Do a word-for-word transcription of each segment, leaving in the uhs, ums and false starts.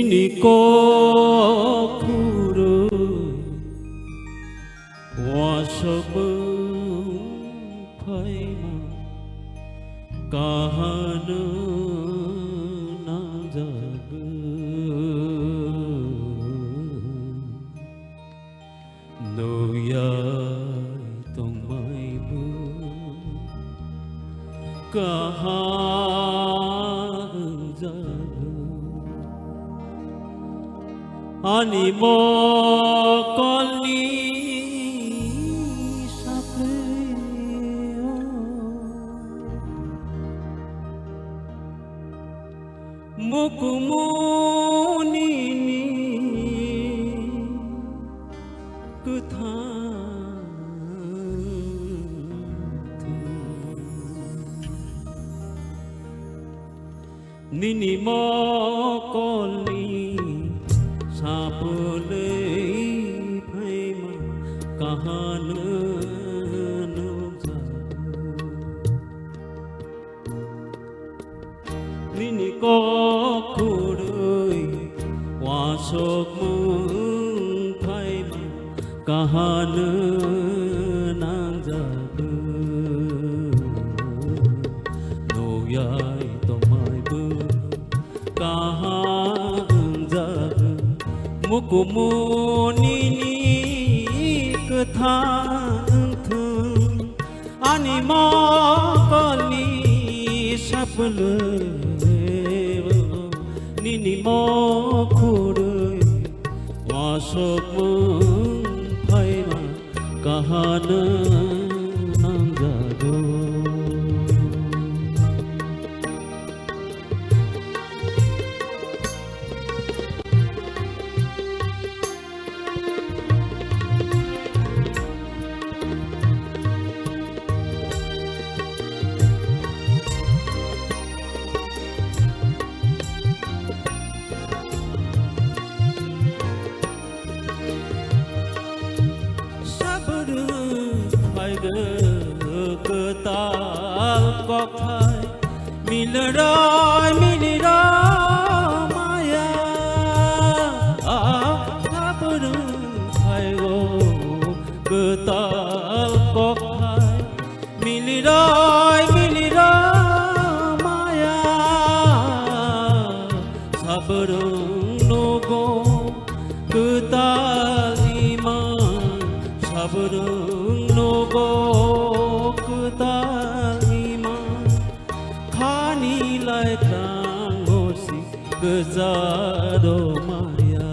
Ni kok khurui wasok mung phaima kahano nangjago. Nuyai tongmaibo kaha wngjago. Ani mokolni saplio mukumunini kwthang thwi. Nini mokolni sapulwi phaima kahano nukjago. Nini kok khurui wasok mung phaima kahano nangjago. Nuyai tongmaibo kaha wngjago. Mukumunini kwthang thung. Ani mokolni sapulwi nini mokhorwi wasok mung phaima kahano nangjago. Sabrwng phaigo kwtal kokthai, miliroi miliroi maya. Sabrwng phaigo kwtal kokthai, miliroi miliroi maya. Sabrwng nogo kwtal ima, sabrwng nogo kwtal ima. Khani lai krango si kwcharo maya,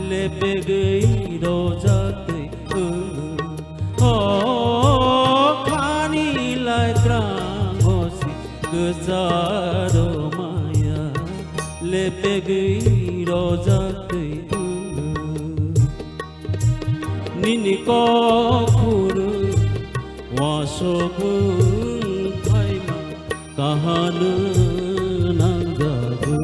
lepegwi rojak twi wngo. O khani lai krango si kwcharo maya, lepegwi rojak twi wngo. Nini kok khurwi wasok wng phaima kahano nangjago.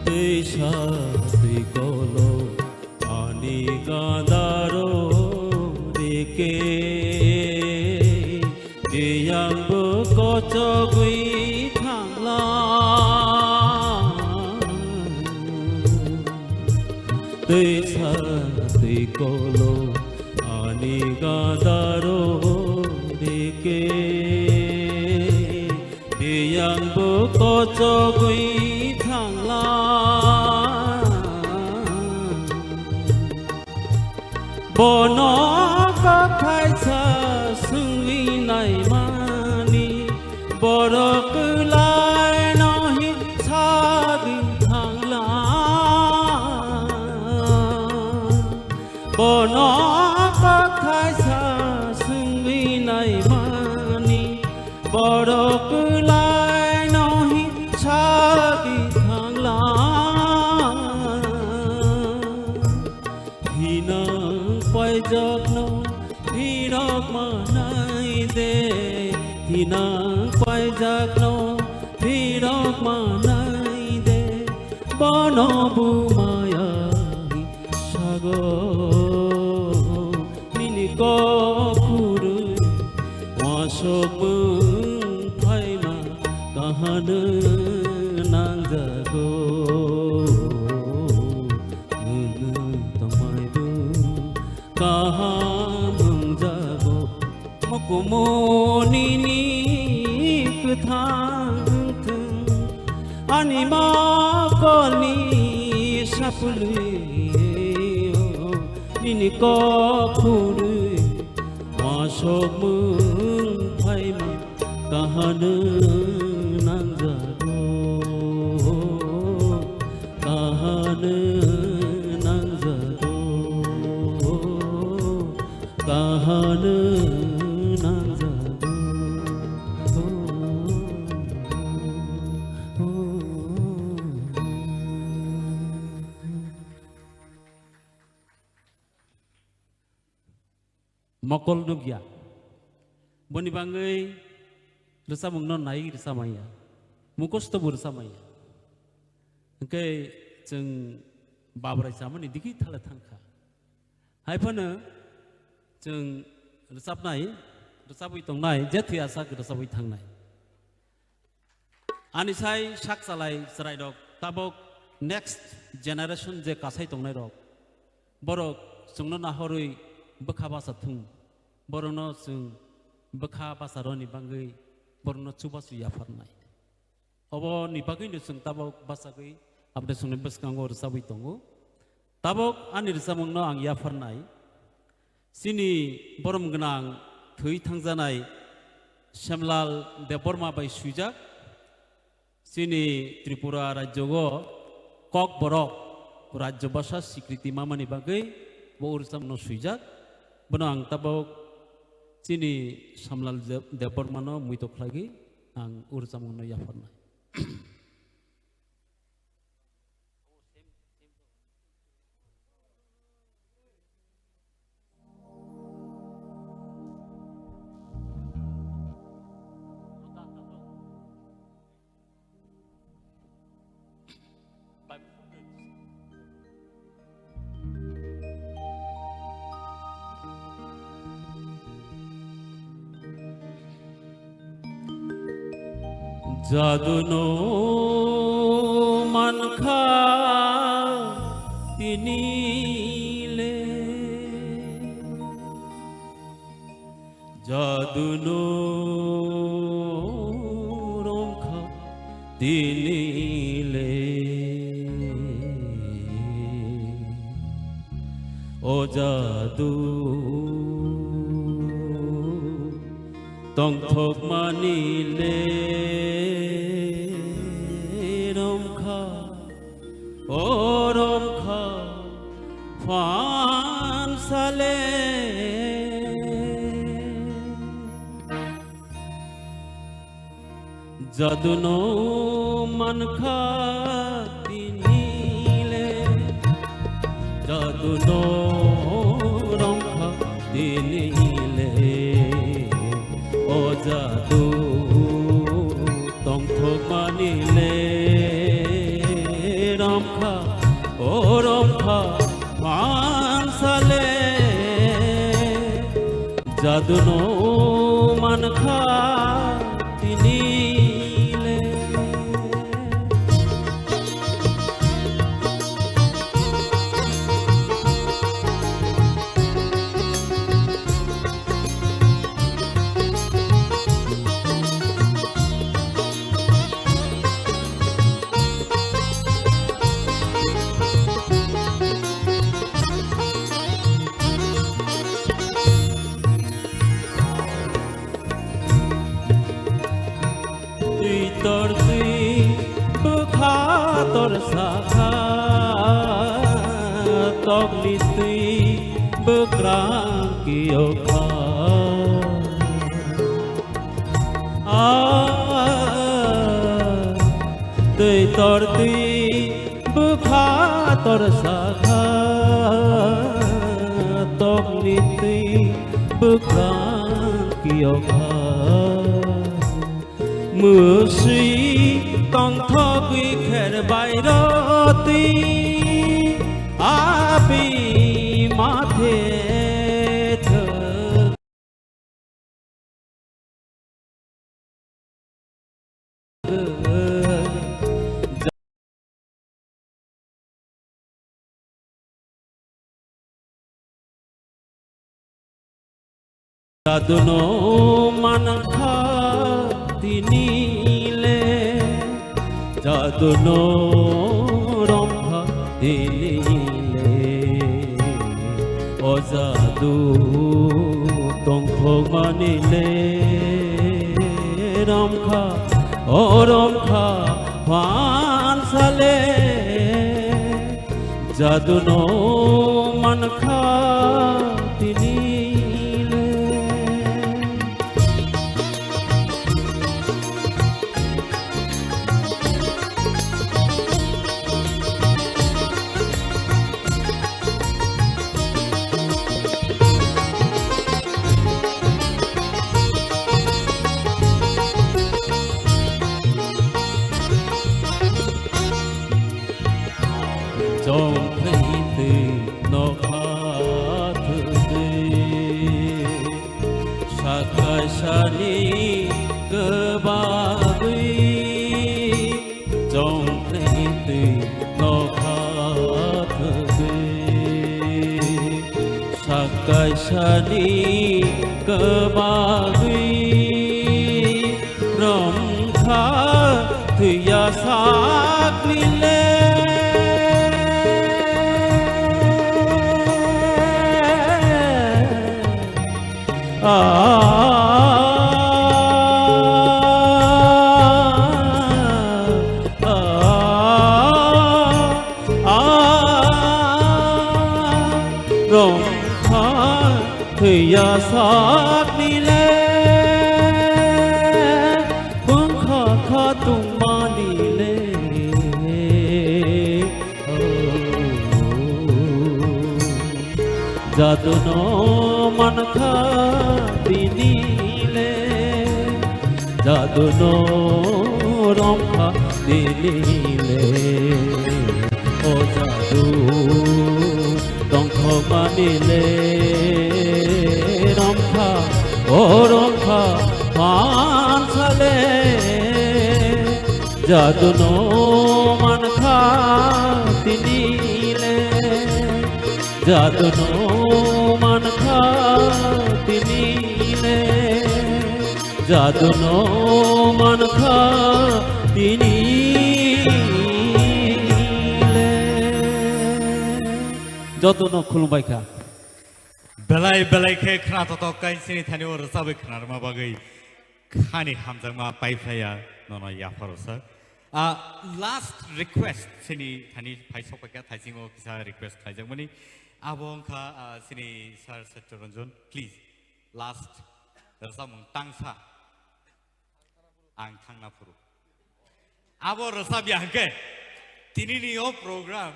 Twisa twi kolo ani gandaro rike, biyangbo kochogwi thangla. Twisa twi kolo ani gandaro rike, biyangbo kochogwi thangla. Bono kokthai sa swngwi naimani, borok kwlaino hi sagwi thangla. Bono kokthai sa swngwi naimani, borok kwlaino hi sagwi thangla. Hinang paijakno phirok manai de, hinang paijakno Phirok manai de bono bumaya sago nini kok khurui wasok mung phaima kahano nangjago. Nwng tongmaibo kaham wngjago. Mokumu nini kwthang thwng, ani mokolni sapulwi, nini kok khurwi, wasok mung phaima kahano nangjago, kahano nangjago. Kahano nangjago. Mokol nukya. Boni bangwi rwchapmungno nai rwchapmaya. Mukhosto bo rwchapmaya. Hwnkhe chwng Babrai chamani digi thale thangkha. Hai phano chwng rwchapnai, rwchapwi tongnai, je thwi asak rwchapwi thangnai. Ani sai sak chalai chwrairok tabok next generation je kasai tongnairok, borok chwngno nahorwi bwkha basa thung, borokno chwng bwkha basa rwni bangwi borokno chubachu yapharnai. Oboni bagwino chwng tabok bachagwi aboni chwngno bwskango rwchabwi tongo. Tabok ani rwchapmungno ang yapharnai. Chini borom gwnang thwi thangjanai Semlal Debbarma bai swijak, chini Tripura rajyo o Kokborok rajyo basa sikriti mamani bagwi bo rwchapmungno swijak. Bono ang tabok chini Semlal Deb-, Debbarmano muito khlaiwi ang o rwchapmungno yapharnai. Jaduno mankha tinile. Jaduno romkha tinile. O jadu tongthokmani le romkha. O romkha phan sale. Jaduno mankha tinile. Jaduno romkha tinile. O jadu tongthokmani le romkha, o romkha phan sale. Jaduno mankha tinile. Twi tor twi bwkha tor sakha, tokni twi bwkrang kiyokha. Ah, twi tor twi bwkha tor sakha, tokni twi bwkrang kiyokha. Mwswi tongthogwi kher bai roti abi mathe thwk. Jaduno mankha tinile, jaduno romkha tinile. O jadu tongthokmanile romkha, o romkha phansale. Jaduno mankha tinile. Chongthai twi nokha thwdwi, sakaisani kwbagwi. Chongthai twi nokha thwdwi, sakaisani kwbagwi. Romkha thwiya sakni le. Ah, ah, ah, ah, romkha thwiya sakni le, bwngkha kha tongmani le. Jaduno mankha tinile, jaduno romkha tinile. O jadu tongthokmanile romkha, o romkha phansale. Jaduno mankha tinile, jaduno mankha tinile, jaduno mankha tinile. Jotono khulumbai kha. Belai belai khe khna totok kain sini thani o rwchabwi khnarma bagwi khani hamjakma paiphlaiya nono yapharo sir. Ah, last request sini thani phai sokpaikha thaisingo kisa request khaijakmani. Abo wngkha, ah, sini sir Satya Ranjan, please last rwchapmung tangsa. Ang thangna phuru. Abo rwchapya hwnkhe tinini o program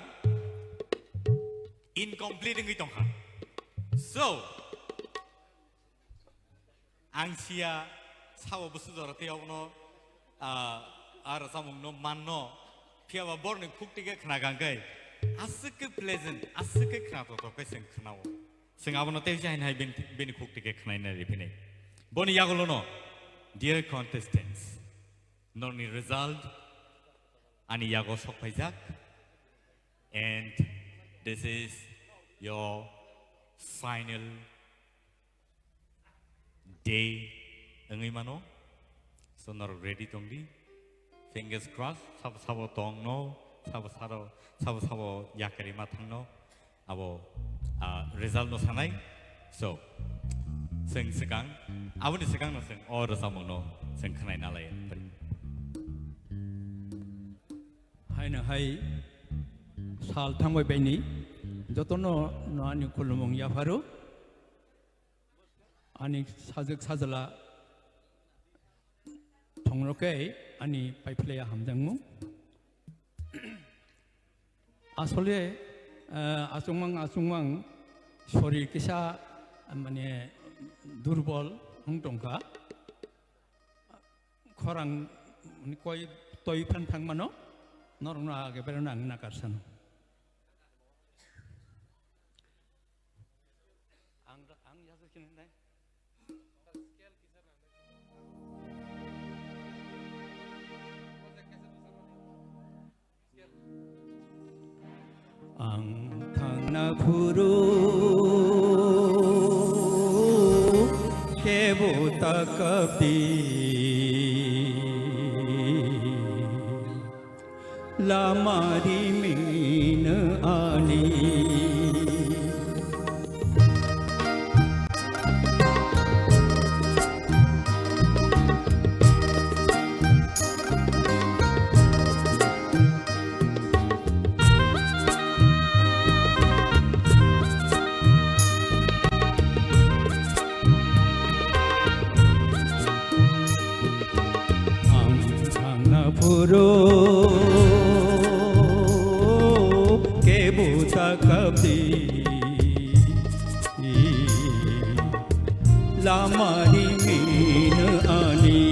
incomplete wngwi tongkha. So, ang siya sabo busu jora tei abono, ah, a rwchapmungno manno, phiyaba borni khuk tike khna kangkhe aswk khe pleasant, aswk khe khna totok khe chwng khnao. Chwng abono tei se haino hai bini, bini khuk tike khnaina riphinai. Boni yagulono, dear contestants, norni result ani yago sok phaijak, and this is your final day wngwi mano. So norok ready tongdi. Fingers crossed, sabo sabo tongno, sabo saro, sabo sabo yakarima thangno. Abo, ah, result no sanai. So, chwng swkang, aboni swkang no chwng o rwchapmung no chwng khwnai nalai. Haino hai sal thangbai baini jotono no ani khulumung yapharo. Ani sajwk sajla thongno khe ani paiphlaiya hamjakmung. Asole, eh, achukmang achukmang sorir kisa, mane, durbol wng tongkha. Khorang ni koi toi phan thang mano, norokno age berano ang nakar sano. Ang, ang yasa kini nai. Ang thangna phuru kebo ta kapdi, lama rimino ani. Ang thangna phuru kebo ta kapdi, lama rimino ani.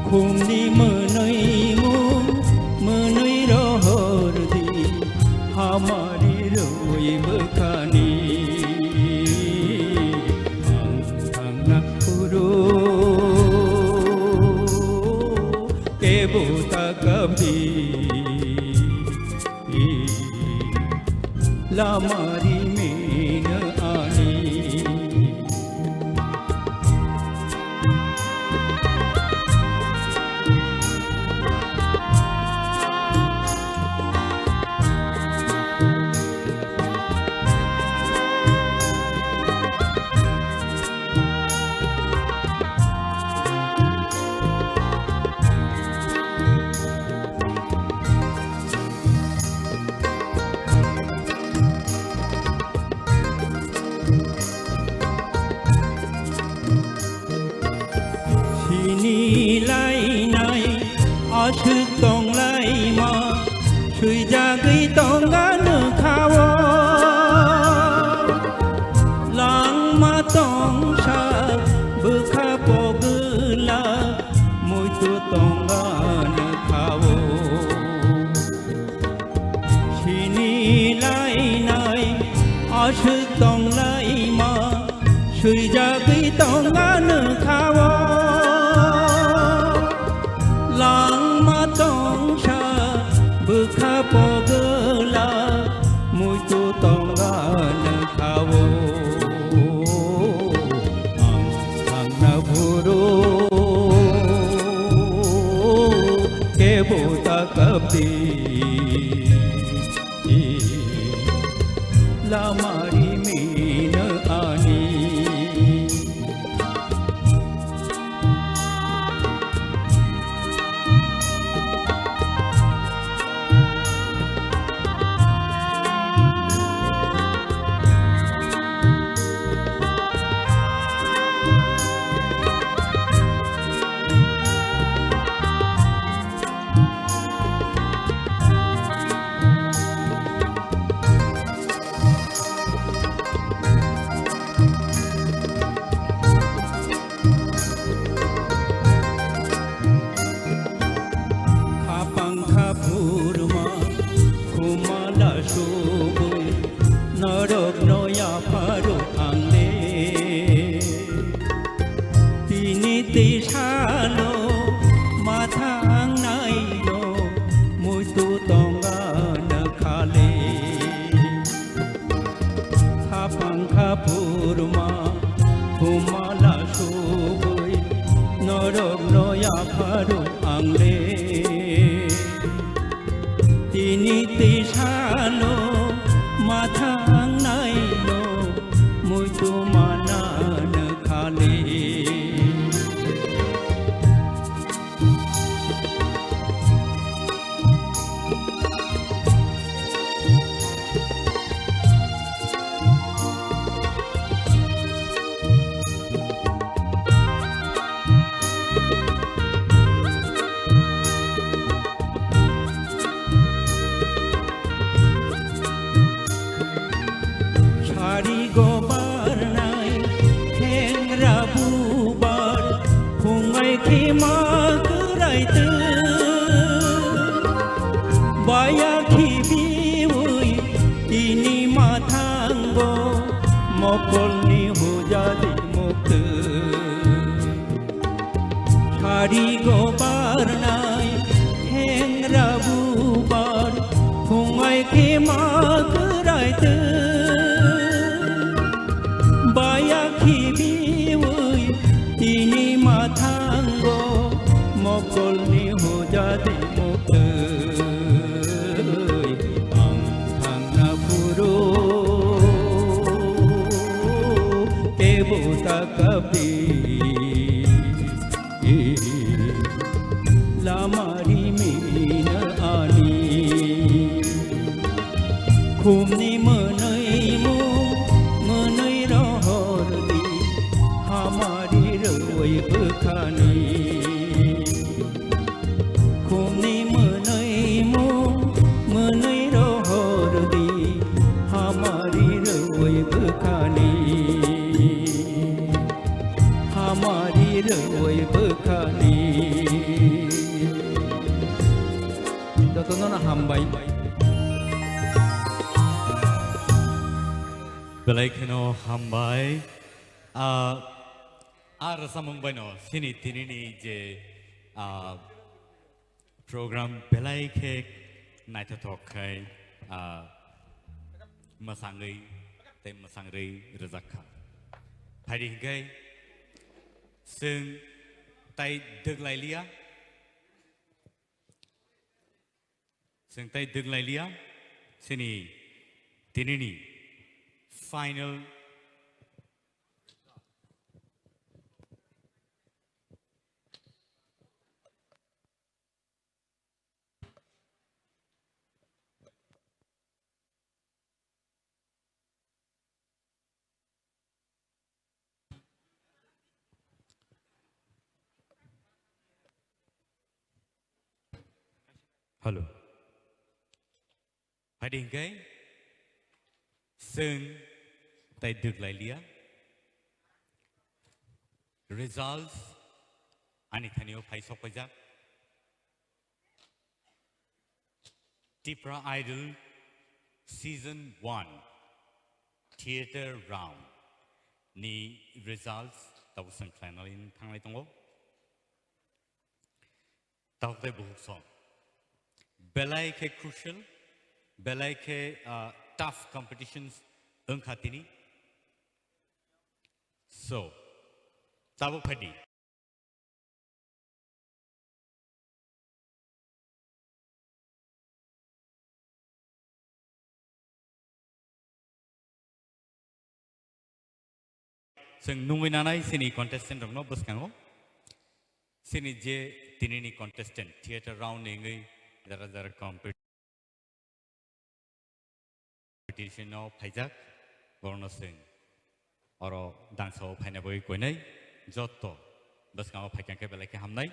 Khumni mwnwi mung mwnwi rohor di, hamari rwi bwkhani. Ang thangna phuru kebo ta kapdi, lama rimino ani. Sini lainai aswk tong laima, swijagwi tong ano kha-o. Langma tongsa bwkha pogwla, muitu tong ano kha-o. Sini lainai aswk tong laima, swijagwi tong ano kha-o. Langma tongsa bwkha pogwla, muitu tong ano kha-o. Ang thangna phuru kebo ta kapdi, lama rimino ani. Khapang khaphurma khumala subui norokno yapharo ang le. Tini twi salo ma thangnaino muitu tong ano kha le. Khapang khaphurma khumala subui norokno yapharo ang le. Tini twi salo ma thangnaino muitu manano kha le. Mokolni hujadi muktwi. Sarigo barnai hengra bubar, phungai khe ma kwraitwi. Baya khibiwi tini mathango, mokolni hujadi muktwi. Ang thangna phuru kebo ta kapri. Lama rimina ani. Khumni mwnwi mung mwnwi rohor di, hamari rwi bwkhani. Khumni mwnwi mung mwnwi rohor di, hamari rwi bwkhani. Hamari rwi bwkhani. Jotono no hambai. Belai kheno hambai. Ah, ah, rwchapmung baino sini tinini je, ah, program belai khe naithothok khai, ah, mwsangwi tei mwsangwi rwjak kha. Phaidi hinkhe chwng tai dwk lai liya, chwng tai dwk lai liya, chini tinini final. Hello. Phaidi hinkhe chwng tai dwk lai liya. Results ani thani o phai sok paijak. Tipra Idol Season one Theatre Round ni results tabuk chwng khlainani thanglai tongo. Tabuk tei buhuk song. Belai khe crucial, belai khe, ah, tough competitions wngkha tini. So, tabuk phaidi. Chwng nungwi nanai chini contestant rokno bwskango. Chini je tinini contestant theater round ni wngwi jara jara competition no phaijak, borokno chwng oro dangsa o phaina bagwi koinai jotto bwskango phaikha khe belai khe hamnai.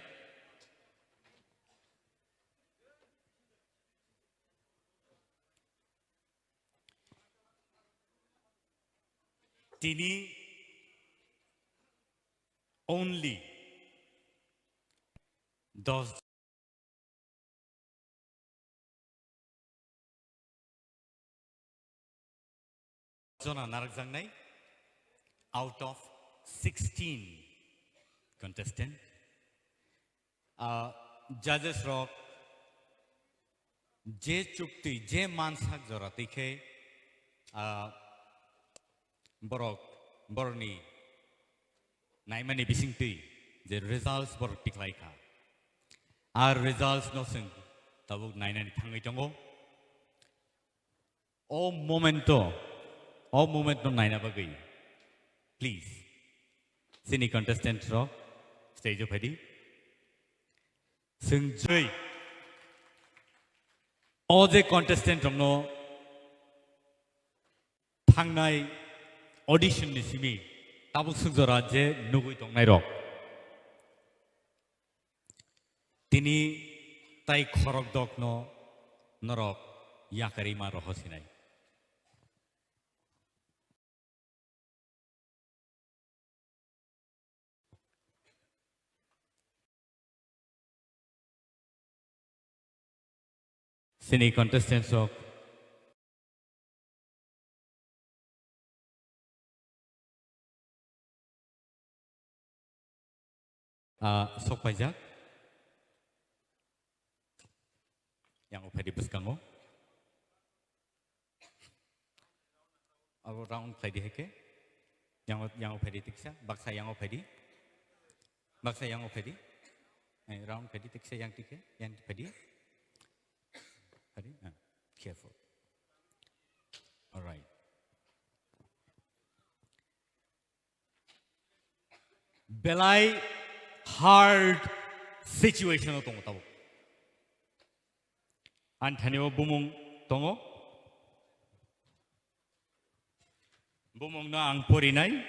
Tini only dos jona narwkjaknai out of sixteen contestant. Ah, judges rok je chukti, je mansak jora twi khe, ah, borok, borokni naimani bisingtwi je results borok tikhlai kha. Ar results no chwng tabuk nainani thangwi tongo. O moment o, o moment no naina bagwi, please, chini contestant rok stage o phaidi. Chwng joi o je contestant rokno thangnai audition ni simi tabuk swk jora je nugwi tongnai rok. Tini tai khorok dokno norok yakarima roho sinai. Chini contestants rok. Ah, sok paijak. Yang o phaidi bwskango. Abo round phaidi heke. Yang o, yang o phaidi tiksa. Baksa yang o phaidi. Baksa yang o phaidi. Eh, round phaidi tiksa yang tike. Yang phaidi. Phaidi. Ah, careful. All right. Belai hard situation o tongo tabuk. Ani thani o bumung tongo. Bumung no ang porinai.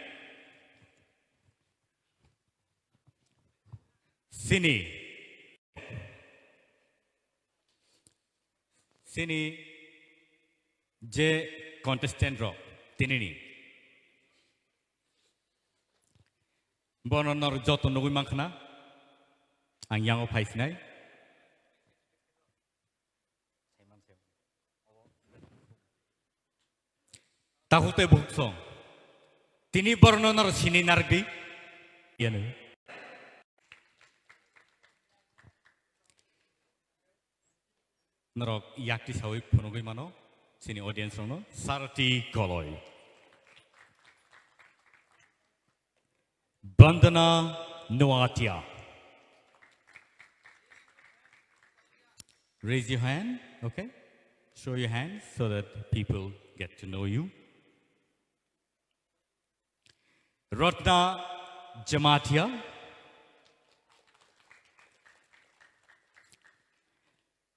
Sini. Sini je contestant rok tinini. Bono nor joto nugui mankha na. Ang yango phaisinai. Takhuk tei bukhuk song. Tini borokno norok sini narwkdi. Iyano. Norok yakti sawi phunugwi mano, chini audience rokno Sarati Koloi. Bandana Noatia. Raise your hand, okay? Show your hand so that people get to know you. Ratna Jamatia.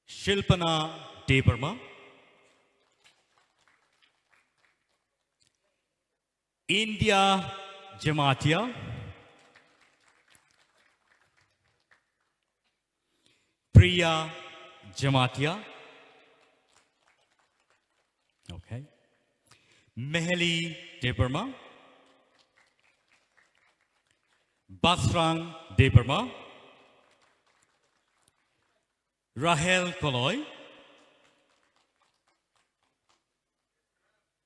Shilpana Debbarma. India Jamatia. Priya Jamatia. Okay. Meheli Debbarma. Basrang Debbarma. Rahel Koloi.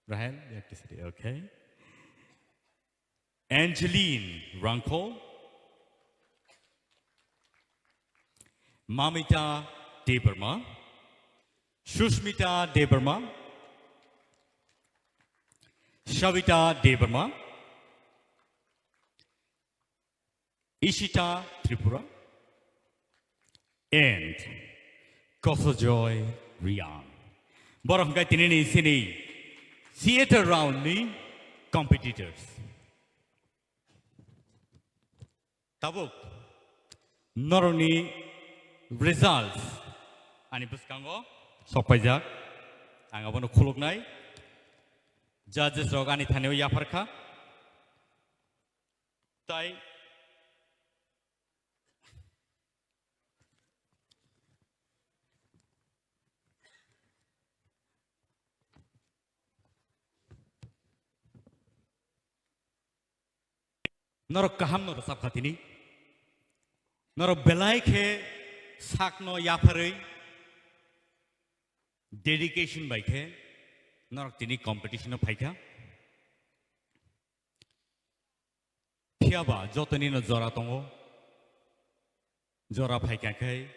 Rahel, you have to sit here, okay. Angeline Rangkol. Mamita Debbarma. Sushmita Debbarma. Savita Debbarma. Ishita Tripura and Kosojoy Riang. Borok hwnkhe tinini sini theater round ni competitors. Tabuk norokni results ani bwskango sokpaijak. Ang abono khuluknai. Judges rok ani thani o yapharkha. Tai norok kaham no rwchapkha tini. Norok belai khe sakno yapharwi dedication bai khe norok tini competition o phaikha. Phiya ba jotoni no jora tongo. Jora phaikha khe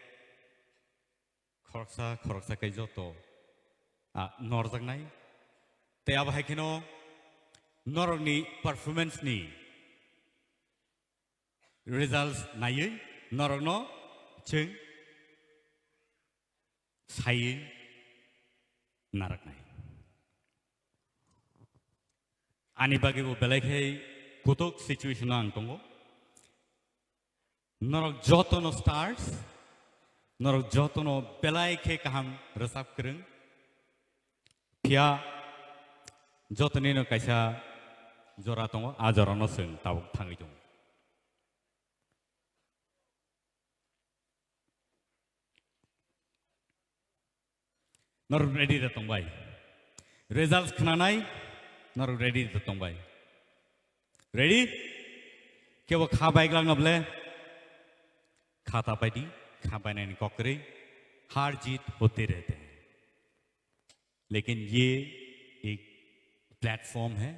khoroksa khoroksa khe joto, ah, norjaknai. Tei abo hai kheno norokni performance ni results naiwi norokno chwng saiwi narwknai. Ani bagwi bo belai khe kutuk situation o ang tongo. Norok jotono stars, norok jotono belai khe kaham rwchap kwrwng. Phiya jotonino kaisa jora tongo, a jorano chwng tabuk thangwi tongo. Norok ready da tongbai. Results khnanai, norok ready da tongbai. Ready? Kebo kha baiglak na ble? Kha ta paidi, kha bainani kok kwrwi, har jeet hote rehte hain. Lekin ye ek platform hai,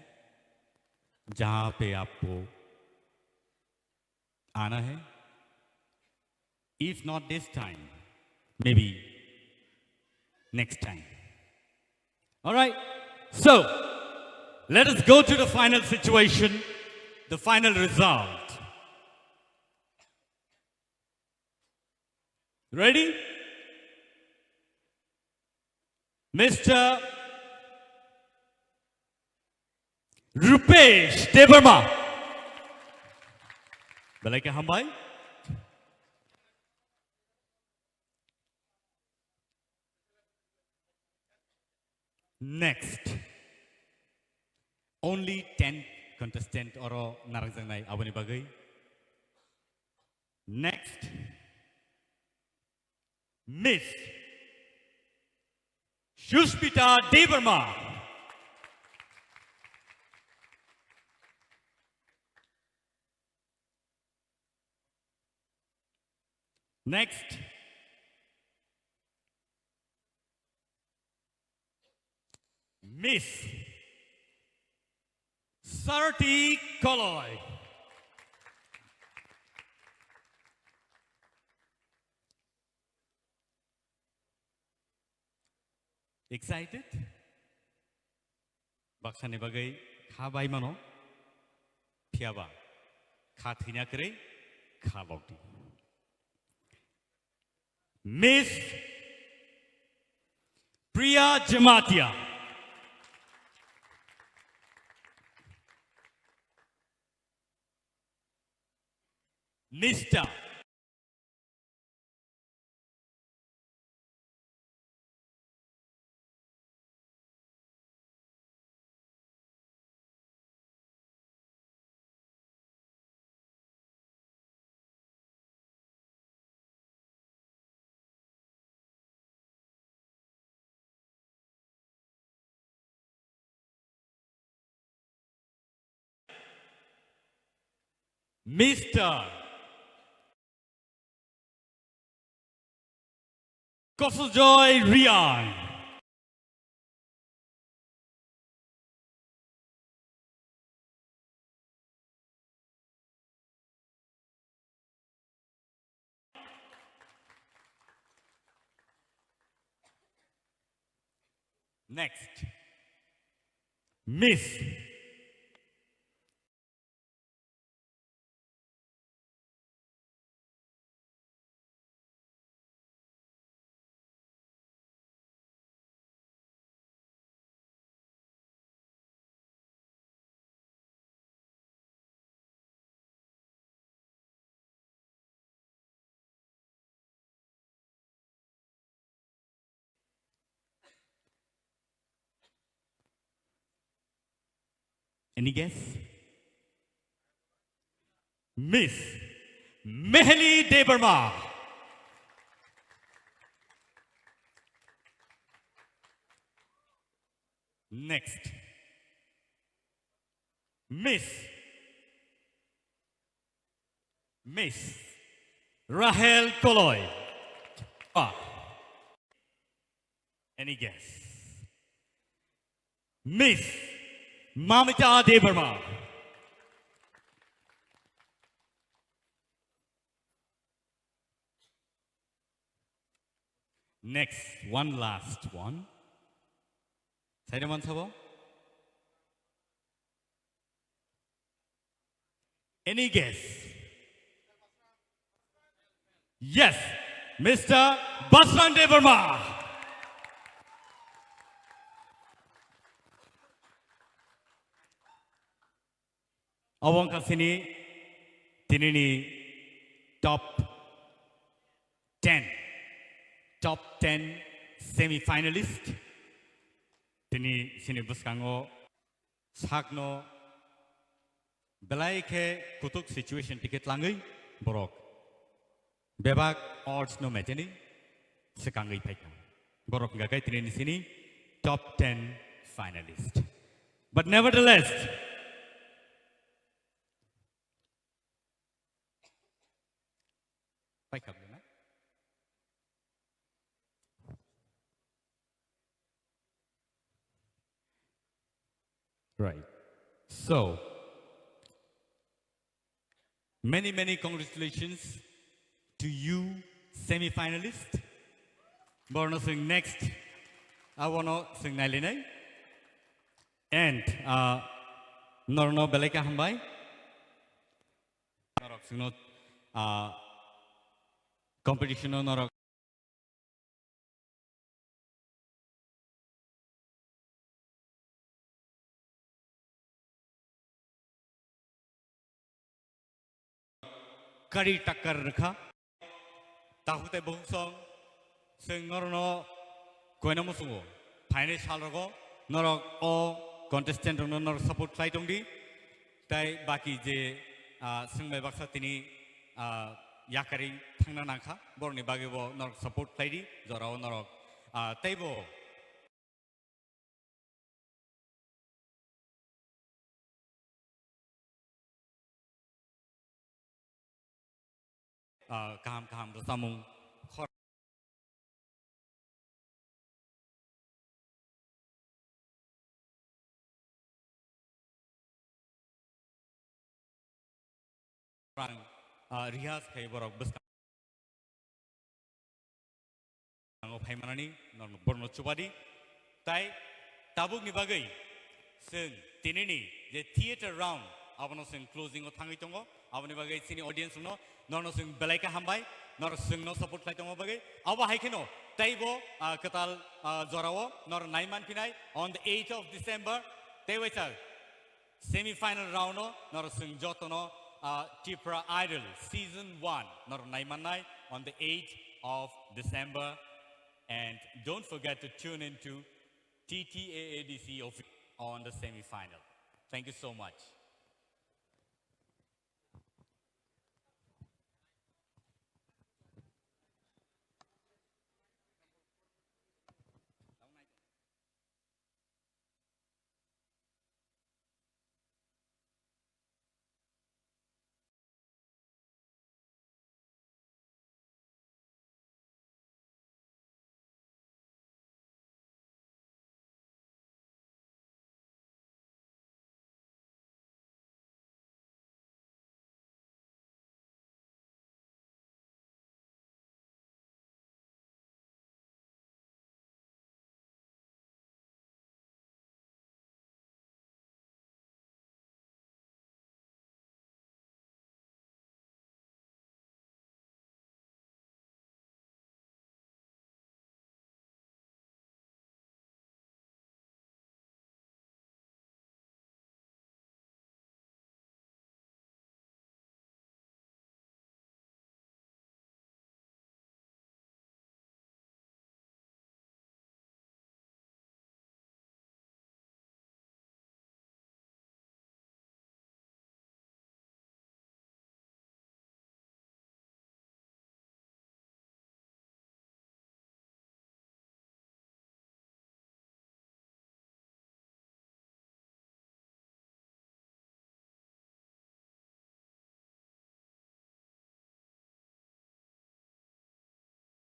jahan pe aapko aana hai, If not this time, maybe next time. All right. So, let us go to the final situation, the final result. Ready? Mister Rupesh Debbarma. Belai khe hambai. Next. Only ten contestant oro narwkjaknai aboni bagwi. Next. Miss Sushmita Debbarma. Next. Miss Sarati Koloi. Excited? Baksani bagwi kha bai mano, phiyaba kha thwina kwrwi kha lokdi. Miss Priya Jamatia. Mister Mister Kosojoy Riang. Next. Miss Any guess? Miss Mehli Debbarma. Next. Miss. Miss Rahel Koloi. Ah. Any guess? Miss Mamita Debbarma. Next, one last one. Saida mansabo? Any guess? Yes, Mister Basran Debbarma. Abo wngkha chini tinini top ten, top ten semi-finalist. Tini chini bwskango sakno belai khe kutuk situation tike tlangwi borok bebak odds no mecheni swkangwi phaikha. Borok wngkha khe tini ni sini top ten finalist. But nevertheless, paikha bwlai na? Right. So, many, many congratulations to you, Semi finalist, borno swng next, abono swng nailinai. And, uh, norno belai khe hambai. Norok swngno, uh, competition o norok kari takar rwkha. Takhuk tei bukhuk song, chwng norokno koina muchungo phainai salrogo norok o contestant rokno norok support khlai tongdi. Tei baki je, ah, swngbai baksa tini, ah, yakarwi thangna nangkha, borokni bagwibo norok support khlaidi, jorao norok, ah, teibo Ah, kaham kaham rwchapmung khor-, rang, ah, rihas khai borok bwskang. Ang phaimanani norno borno chubadi. Tai tabukni bagwi chwng tinini je theater round abono chwng closing o thangwi tongo. Aboni bagwi chini audience no norno chwng belai khe hambai, nor chwngno support khlai tongma bagwi. Abo hai kheno teibo, ah, kwtal, ah, jorao nor naiman phinai on the eighth of December. Tei waisa semi final round o nor chwng jotono, ah, Tipra Idol season one nor naimannai on the eighth of December, and don't forget to tune in to T T A A D C of on the semi final. Thank you so much.